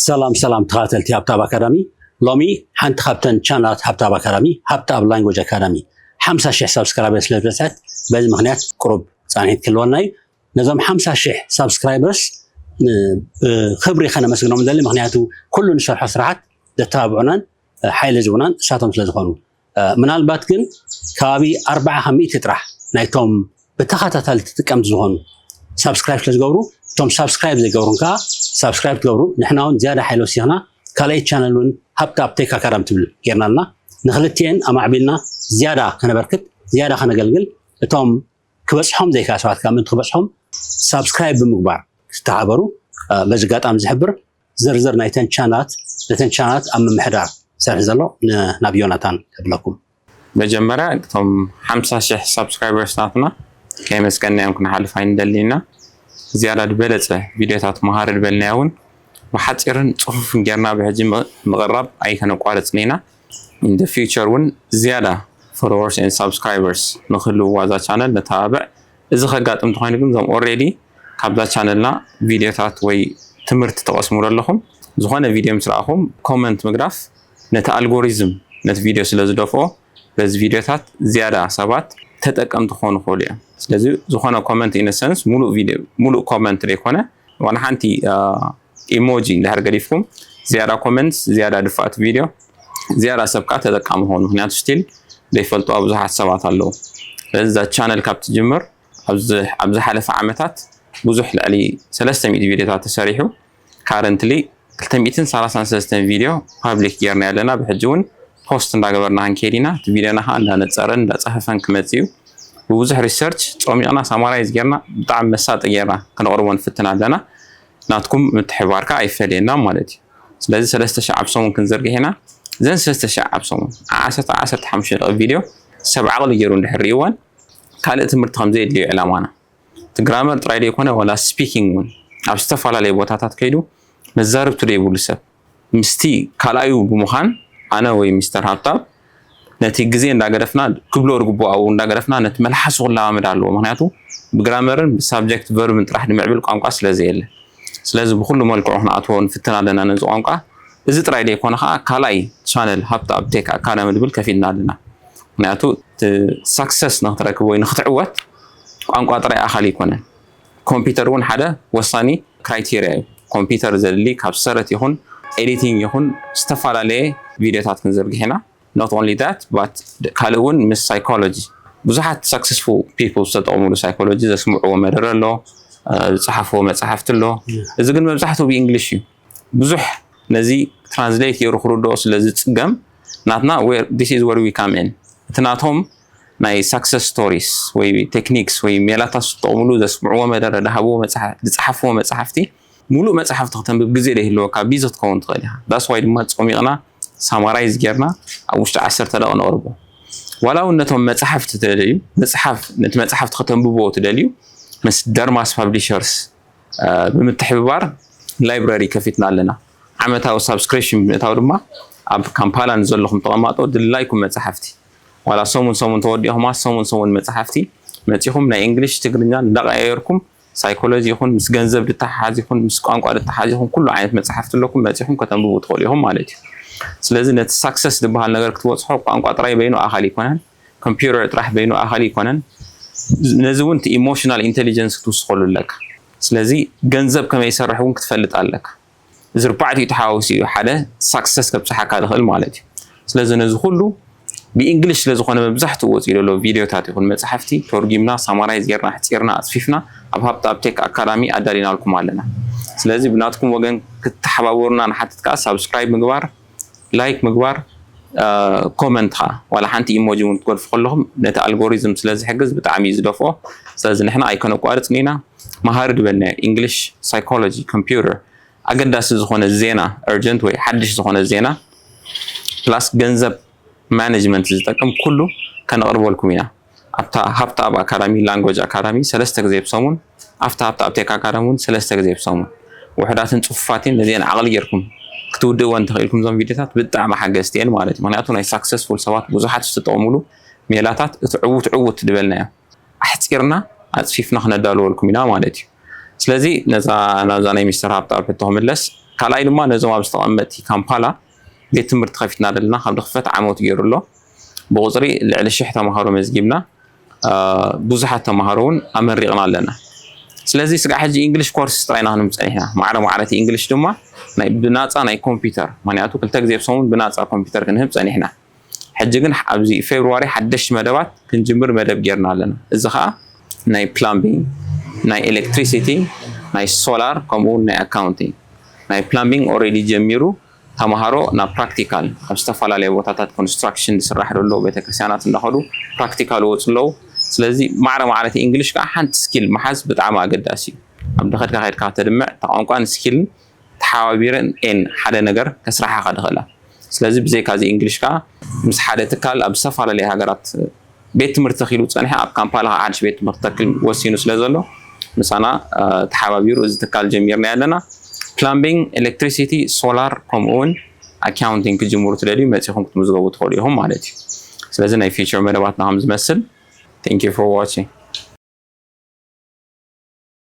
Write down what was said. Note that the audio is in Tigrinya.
ሰላም ሰላም ተኸታተልቲ ሃብታብ ኣካዳሚ። ሎሚ ሓንቲ ካብተን ቻናላት ሃብታብ ኣካዳሚ፣ ሃብታብ ላንጉጅ ኣካዳሚ፣ ሓምሳ ሽሕ ሳብስክራይበር ስለ ዝበፅሐት፣ በዚ ምኽንያት ቁሩብ ፃንሒት ክህልወና እዩ። ነዞም ሓምሳ ሽሕ ሳብስክራይበርስ ብክብሪ ከነመስግኖም ንደሊ። ምኽንያቱ ኩሉ ንሰርሖ ስራሓት ዘተባብዑናን ሓይሊ ዝቡናን እሳቶም ስለ ዝኾኑ። ምናልባት ግን ከባቢ ኣርባዓ ካብ ሚእቲ ጥራሕ ናይቶም ብተኸታታሊ ተጠቀምቲ ዝኾኑ ሳብስክራይብ ስለ ዝገብሩ፣ እቶም ሳብስክራይብ ዘይገብሩን ከዓ ሳብስክራይብ ትገብሩ፣ ንሕና እውን ዝያዳ ሓይሊ ወሲኽና ካልኣይ ቻነል እውን ሃብታብ ቴክ ኣካዳሚ ትብል ጌርና ኣለና። ንክልቲኤን ኣማዕቢልና ዝያዳ ከነበርክት፣ ዝያዳ ከነገልግል፣ እቶም ክበፅሖም ዘይከኣል ሰባት ከዓ ምእንቲ ክበፅሖም ሳብስክራይብ ብምግባር ክትተሓበሩ በዚ ኣጋጣሚ ዝሕብር። ዝርዝር ናይተን ቻናላት፣ ነተን ቻናላት ኣብ ምምሕዳር ዝሰርሕ ዘሎ ናብ ዮናታን ከብለኩም። መጀመርያ እቶም ሓምሳ ሽሕ ሳብስክራይበርስ ናትና ከየመስገንናዮም ክንሓልፍ ኣይንደልን ኢና። ዝያዳ ዝበለፀ ቪድዮታት መሃሪ ዝበልናዮ እውን ብሓፂርን ፅፉፍን ጌርና ብሕጂ ምቕራብ ኣይከነቋርፅን ኢና። In the future እውን ዝያዳ followers and subscribers ንክህልውዋ እዛ ቻነል ነተባብዕ። እዚ ከጋጥም እንተኾይኑ ግን እዞም already ካብዛ ቻነልና ቪድዮታት ወይ ትምህርቲ ትቐስሙ ዘለኹም ዝኾነ ቪድዮ ምስ ረኣኹም ኮመንት ምግዳፍ ነቲ ኣልጎሪዝም ነቲ ቪድዮ ስለ ዝደፍኦ በዚ ቪድዮታት ዝያዳ ሰባት ተጠቀምቲ ክኾኑ ይኽእሉ እዮም። ስለዚ ዝኾነ ኮመንት in a sense ሙሉእ ቪድዮ ሙሉእ ኮመንት ዘይኮነ ዋላ ሓንቲ ኢሞጂ እንድሕር ገዲፍኩም ዝያዳ ኮመንትስ ዝያዳ ድፋእቲ ቪድዮ ዝያዳ ሰብ ከዓ ተጠቃሚ ክኾኑ። ምክንያቱ still ዘይፈልጥዋ ብዙሓት ሰባት ኣለዉ። ስለዚ እዛ ቻነል ካብ ትጅምር ኣብዚ ኣብ ዝሓለፈ ዓመታት ብዙሕ ልዕሊ ሰለስተ ሚእቲ ቪድዮታት ተሰሪሑ። Currently ክልተ ሚእትን ሰላሳን ሰለስተን ቪድዮ ፓብሊክ ጌርና ኣለና። ብሕጂ እውን ፖስት እንዳገበርና ክንከይድ ኢና። እቲ ቪድዮና ከዓ እንዳነፀረን እንዳፀፈፈን ክመፅእ እዩ። ብብዙሕ ሪሰርች ፀሚቕና ሳማራይዝ ጌርና ብጣዕሚ መሳጢ ጌርና ክነቕርቦ ንፍትን ኣለና። ናትኩም ምትሕብባር ከዓ ኣይፈለየና ማለት እዩ። ስለዚ ሰለስተ ሺሕ ኣብ ሰሙን ክንዝርግሕ ኢና። እዘን ሰለስተ ሺሕ ኣብ ሰሙን ዓሰርተ ዓሰርተ ሓሙሽተ ደቂቕ ቪድዮ ሰብ ዓቕሊ ገይሩ እንድሕር ርእይወን ካልእ ትምህርቲ ከም ዘየድልዮ ዕላማና። እቲ ግራመር ጥራይ ዘይኮነ ዋላ ስፒኪንግ እውን ኣብ ዝተፈላለየ ቦታታት ከይዱ መዛርብቱ ዘይብሉ ሰብ ምስቲ ካልኣዩ ብምዃን ኣነ ወይ ሚስተር ሃብታብ ነቲ ግዜ እንዳገደፍና ክብሎ ዝግብኦ ኣብኡ እንዳገደፍና ነቲ መልሓሱ ክለማመድ ኣለዎ። ምክንያቱ ብግራመርን ብሳብጀክት ቨርብን ጥራሕ ዝምዕብል ቋንቋ ስለ ዘየለ። ስለዚ ብኩሉ መልክዑ ክንኣትዎ ንፍትን ኣለና ነዚ ቋንቋ። እዚ ጥራይ ዘይኮነ ከዓ ካልኣይ ቻነል ሃብታብ ቴክ ኣካዳሚ ዝብል ከፊትና ኣለና። ምክንያቱ እቲ ሳክሰስ ንክትረክብ ወይ ንክትዕወት ቋንቋ ጥራይ ኣኻሊ ኣይኮነን። ኮምፒውተር እውን ሓደ ወሳኒ ክራይቴርያ እዩ። ኮምፒውተር ዘድሊ ካብ ሰረት ይኹን ኤዲቲንግ ይኹን ዝተፈላለየ ቪድዮታት ክንዝርግሕ ኢና። Not only that but ካልእ እውን ምስ ሳይኮሎጂ ብዙሓት ሳክሰስፉል ፒፕል ዝተጠቕሙሉ ሳይኮሎጂ ዘስምዕዎ መደረ ኣሎ፣ ዝፀሓፍዎ መፅሓፍቲ ኣሎ። እዚ ግን መብዛሕትኡ ብእንግሊሽ እዩ። ብዙሕ ነዚ ትራንስሌት ገይሩ ክርድኦ ስለ ዝፅገም ናትና this is where we come in እቲ ናቶም ናይ ሳክሰስ ስቶሪስ ወይ ቴክኒክስ ወይ ሜላታት ዝጥቀምሉ ዘስምዕዎ መደረ ዝሃብዎ ዝፀሓፍዎ መፅሓፍቲ ሙሉእ መፅሓፍቲ ከተንብብ ግዜ ዘይህልወካ ቢዚ ክትከውን ትኽእል ኢኻ። That's why ድማ ፀሚቕና ሳማራይዝ ጌርና ኣብ ውሽጢ ዓሰርተ ደቂቕ ነቕርቦ። ዋላ እውን ነቶም መፅሓፍቲ ትደልዩ መፅሓፍ ነቲ መፅሓፍቲ ከተንብብዎ ትደልዩ ምስ ደርማስ ፓብሊሸርስ ብምትሕብባር ላይብረሪ ከፊትና ኣለና። ዓመታዊ ሳብስክሪፕሽን ብምእታው ድማ ኣብ ካምፓላ ንዘለኹም ተቐማጦ ድላይኩም መፅሓፍቲ ዋላ ሰሙን ሰሙን ተወዲእኹማ ሰሙን ሰሙን መፅሓፍቲ መፂኹም ናይ እንግሊሽ ትግርኛ እንዳቀያየርኩም ሳይኮሎጂ ይኹን ምስ ገንዘብ ድተሓሓዝ ይኹን ምስ ቋንቋ ድተሓዝ ይኹን ኩሉ ዓይነት መፅሓፍቲ ኣለኩም መፂኹም ከተንብቡ ትኽእሉ ኢኹም ማለት እዩ። ስለዚ ነቲ ሳክሰስ ዝበሃል ነገር ክትበፅሖ ቋንቋ ጥራይ በይኑ ኣኻሊ ኣይኮነን። ኮምፒውተር ጥራሕ በይኑ ኣኻሊ ኣይኮነን። ነዚ እውን እቲ ኢሞሽናል ኢንቴሊጀንስ ክትውስኸሉ ኣለካ። ስለዚ ገንዘብ ከመይ ይሰርሕ እውን ክትፈልጥ ኣለካ። እዚ ኣርባዕቲኡ ተሓዋዊሱ እዩ ሓደ ሳክሰስ ከብፅሓካ ዝኽእል ማለት እዩ። ስለዚ ነዚ ኩሉ ብእንግሊሽ ስለዝኾነ መብዛሕትኡ ወፂኡ ዘሎ ቪድዮታት ይኹን መፅሓፍቲ ተርጒምና ሳማራይዝ ጌርና ኣሕፂርና ኣፅፊፍና ኣብ ሃብታብ ቴክ ኣካዳሚ ኣዳሊናልኩም ኣለና። ስለዚ ብናትኩም ወገን ክትተሓባበሩና ንሓትት ከዓ ሳብስክራይብ ምግባር ላይክ ምግባር ኮመንት ኸዓ ዋላ ሓንቲ ኢሞጂ እውን ክትገድፉ ከለኹም ነቲ ኣልጎሪዝም ስለ ዝሕግዝ ብጣዕሚ እዩ ዝደፍኦ። ስለዚ ንሕና ኣይከነቋርፅን ኢና። መሃሪ ዝበልናዮ እንግሊሽ ሳይኮሎጂ ኮምፒውተር ኣገዳሲ ዝኾነ ዜና urgent ወይ ሓድሽ ዝኾነ ዜና plus ገንዘብ ማኔጅመንት ዝጠቅም ኩሉ ከነቕርበልኩም ኢና። ኣብታ ሃብታብ ኣካዳሚ ላንጎጅ ኣካዳሚ ሰለስተ ግዜ ብሰሙን ኣብታ ሃብታብ ቴክ ኣካዳሚ እውን ሰለስተ ግዜ ብሰሙን ውሕዳትን ፅፉፋትን ነዚአን ዓቕሊ ጌርኩም ክትውድእወን እንተኽኢልኩም እዞም ቪድዮታት ብጣዕሚ ሓገዝቲ እየን ማለት እዩ። ምክንያቱ ናይ ሳክሰስፉል ሰባት ብዙሓት ዝተጠቕሙሉ ሜላታት እቲ ዕውት ዕውት ዝበልናዮ ኣሕፂርና ኣፅፊፍና ክነዳልወልኩም ኢና ማለት እዩ። ስለዚ ነዛ ናብዛ ናይ ሚስተር ሃብታብ ሕቶ ክምለስ ካልኣይ ድማ ነዞም ኣብ ዝተቐመጥቲ ካምፓላ ቤት ትምህርቲ ከፊትና ዘለና ካብ ድኽፈት ዓመት ገይሩ ኣሎ። ብቁፅሪ ልዕሊ ሽሕ ተምሃሮ መዝጊብና፣ ብዙሓት ተምሃሮ እውን ኣመሪቕና ኣለና። ስለዚ ስጋዕ ሕጂ ኢንግሊሽ ኮርስ ጥራይና ክንህብ ፀኒሕና። ማዕረ ማዕረ እቲ ኢንግሊሽ ድማ ናይ ብናፃ ናይ ኮምፒውተር፣ ምክንያቱ ክልተ ግዜ ብሰሙን ብናፃ ኮምፒውተር ክንህብ ፀኒሕና። ሕጂ ግን ኣብዚ ፌብርዋሪ ሓደሽቲ መደባት ክንጅምር መደብ ጌርና ኣለና። እዚ ከዓ ናይ ፕላምቢንግ፣ ናይ ኤሌክትሪሲቲ፣ ናይ ሶላር፣ ከምኡ እውን ናይ ኣካውንቲንግ። ናይ ፕላምቢንግ ኦልሬዲ ጀሚሩ፣ ተምሃሮ ናብ ፕራክቲካል ኣብ ዝተፈላለዩ ቦታታት ኮንስትራክሽን ዝስራሕ ዘሎ ቤተክርስትያናት እንዳኸዱ ፕራክቲካል ወፁ ኣለዉ። ስለዚ ማዕረ ማዕረ እቲ ኢንግሊሽ ከዓ ሓንቲ ስኪል ምሓዝ ብጣዕሚ ኣገዳሲ እዩ። ኣብ ድኸድካ ከድካ ከተድምዕ፣ እታ ቋንቋን ስኪልን ተሓባቢረን ኤን ሓደ ነገር ከስራሓኻ ድኽእላ። ስለዚ ብዘይካ እዚ ኢንግሊሽ ከዓ ምስ ሓደ ትካል ኣብ ዝተፈላለዩ ሃገራት ቤት ትምህርቲ ተኪሉ ፀኒሐ ኣብ ካምፓላ ሓድሽ ቤት ትምህርቲ ተክል ወሲኑ ስለ ዘሎ ምሳና ተሓባቢሩ እዚ ትካል ጀሚርና ኣለና። ፕላምቢንግ፣ ኤሌክትሪሲቲ፣ ሶላር ከምኡ እውን ኣካውንቲንግ ክጅምሩ ትደልዩ መፂኹም ክትምዝገቡ ትኽእሉ ኢኹም ማለት እዩ። ስለዚ ናይ ፊቸር መደባትና ከም ዝመስል። Thank you for watching.